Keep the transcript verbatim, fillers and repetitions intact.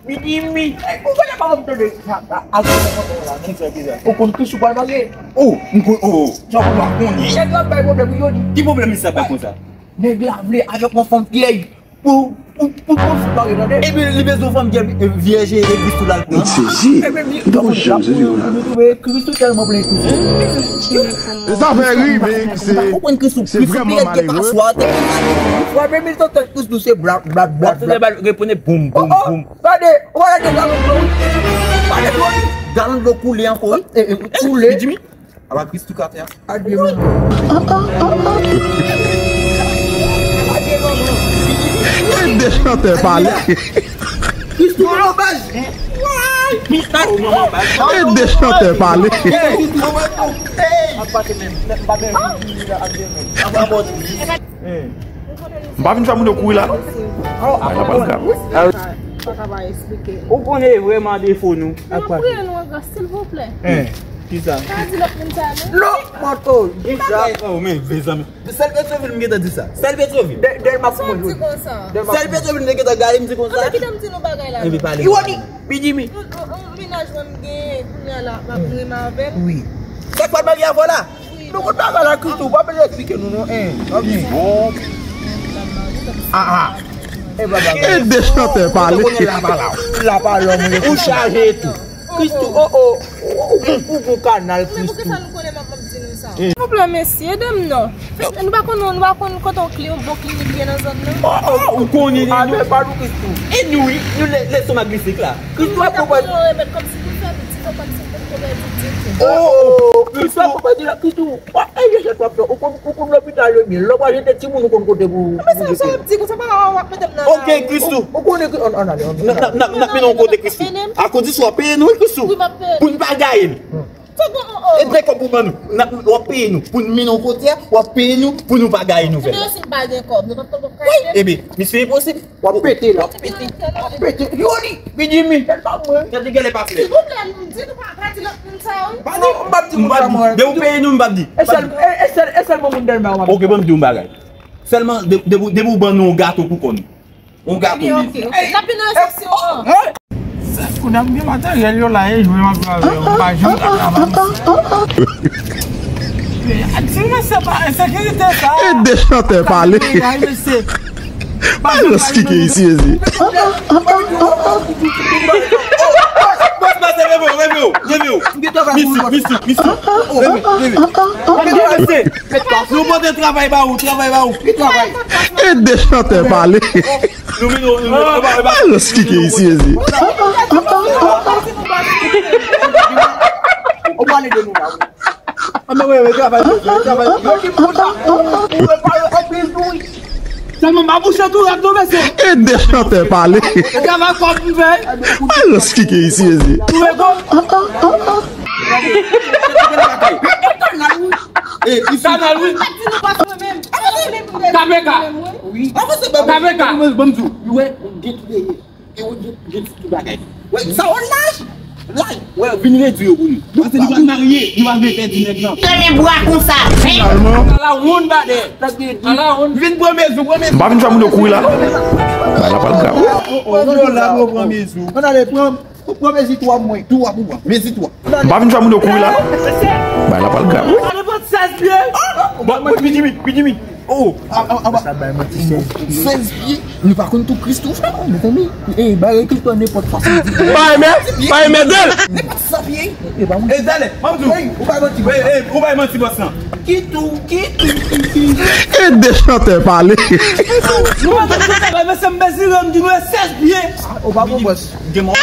Minimi. Ou konnen pa konn tande sa, sa, sa, sa, sa, sa. Kisa, kisa? Ou konn Christoo pral marye? Oh, m konn, oh, oh. Sa ou pa konnen? Nèg la bay pwoblèm pou Yoli. Ki pwoblèm misye ap bay konsa? Nèg la vle avèk yon fanm vyèj. Pou, pou, pou, pou fout marye, tande? Epi li bezwen fanm vyèj, e, vyèj e Christoo l al pran. Mwen sezi. Epi li, Christoo tèlman plen Christoo. E sa fè ri, men se, se vrèman malere. Frape mil san tèt Christoo se blap, blap, blap, blap. Reponn boum, boum, boum. Gade, ou pa gade galon dlo, wi. Gade dlo, wi. Galon dlo koule ankò, wi. E, e, koule. Jimmy, apa Christoo ka fè a? Adye manman. Adye manman. E de chantè pale. Christoo manman baz. Christoo manman baz. E de chantè pale. Ap pase menm. M pa menm. M pa bon. M pa vin fè moun yo kouri la, non. Bagay la pral grav, wi. Ou konnen e vrèman defo nou. Mwen ap priye nou an gras, silvouplè. Kisa? Pa di lòt moun sa, non. Non, mwen to, kisa? Oh, men, mezanmi. Sèl Petyonvil m gentan di sa. Sèl Petyonvil. Dèyè m ap di konsa. Sèl Petyonvil m te gentan gade m di konsa. Anben, kite m di nou bagay la. Epi pale. Iwonik, Bidimi. Yon, yon, yon mennaj mwen m genyen kounye a la, m ap renmen avè l. Wi. Sa k pral marye avè w la? Nou konn bagay la, Christoo, pa bezwen eksplike nou non, en. Ok. Ah, ah. E de chantè pale. Ou chaje tou. Christoo, oh, oh. Ou, ou, ou gon kanal, Christoo. Men poukisa nou konnen m ap, m ap di nou sa? Silvouplè, mesye, ede m non. Nou pa konn, nou pa konn kote yon kli, yon bon klinik ye nan zòn nan. Oh, oh, ou konnen nou. Afè pa nou, Christoo. E nou, wi, nou lè, lè soma glisik la. Christoo ap konprann. Ou remèt kòmsi pou fè piti, fè kòmsi pou fè piti. Oh, oh, Christoo ap konprann di la, Christoo. Wa, e je jèt w ap fè. Ou konn, ou konn lopital yo byen. Lè w pral jete timoun, ou konn kote pou, pou jete. Men sa, sa w ap di konsa, pa w ap mete m nan la. Ok, Christoo. Ou, ou konnen ke, ann, ann ale, ann. N ap, n ap, n ap mennen w kote, Christoo. Akoz w ap peye nou, wi, Christoo. Wi, m ap peye. Pou n pa gaye l. Se bon, oh, oh. E de kòb pou ban nou. N ap, w ap peye nou. Pou n mennen w kote a, w ap peye nou pou nou pa gaye nouvèl. Ebyen, si n pa gen kòb, nou p ap, p ap ka achte. Ebyen, misye enposib. W ap pete la. W ap pete. W ap pete. Yoli, Bidimi, tèlman mwen. Tande gèlè pa klè. Silvouplè, nou di nou pa, pa di lòt moun sa, wi. Pa di, m p ap di moun sa, mwen. De ou peye nou, m p ap di. E sèl, e, e sèl, e sèlman moun Dèlma w ap di. Ok, ban m di yon bagay. Sèlman, de, de, depi w ban nou yon gato pou kò nou. Yon gato. Ok, ok. N ap vin nan resepsyon an. Kounye a m gen materyèl yo la, e jwe m ap jwe avè yo, m pa janm ka travay isit. Di mesye pa ensekirite sa. E de chantè pale. Ay, mesye. Alòs, ki ke isi, ezi. Bòs, bòs, leve w, leve w, leve w. Misi, misi, misi. Leve, leve. Nou pote travay ba ou, travay ba ou. E de chantè pale. Alòs, ki ke isi, ezi. Ou pale de nou la, wi. Anben, wi, wi, travay, travay. Yo di m konsa. Ou repare anpil tou, wi. Sèlman m pa bouche tou rèd non, mesye. E de chantè pale. Travay kòb m fè. Alòs, ki ke isi, ezi. Ou wè kòb? E, isi. Kanal, wi. K P K. Wi. K P K. Ban m di w, ou wè, ou gen tou dèyè. E ou gen, gen tout bagay. Wè, sa w laj? Laj. Wè, vin redwi yo pou nou. Paske nou pral marye, nou pa vle pèdi nèg lan. Tande bwa konsa, zen. Finalman. Ala wonn badè. Ala wonn. Vin pran mezi, pran mezi. M pa vin fè moun yo kouri la. Bagay la pral grav. Oh, oh, oh, la, pran mezi. Ann ale, pran, pran mezi twa mwen. Twa pou mwen. Mezi twa. M pa vin fè moun yo kouri la. Bagay la pral grav. Ale pran sèz pye. Bon, bon, Bidimi, Bidimi. Oh, a, a, a, sa bay manti, sèz pye. Nou pa konn tou Christoo, frè, mezanmi. Eh, bare Christoo nenpòt fason. Pa renmen, pa renmen dèl. Nenpòt san pye. Eh, pa mwen. Eh, talè, m ap di w. Hey, ou bay manti, bòs. Hey, hey, ou bay manti, bòs lan. Ki tou, ki tou, ki tou. E de chantè pale. Nou pa konn travay, mesye, m mezire, m di nou e sèz pye. Ah, ou pa bon, bòs. Gen mò.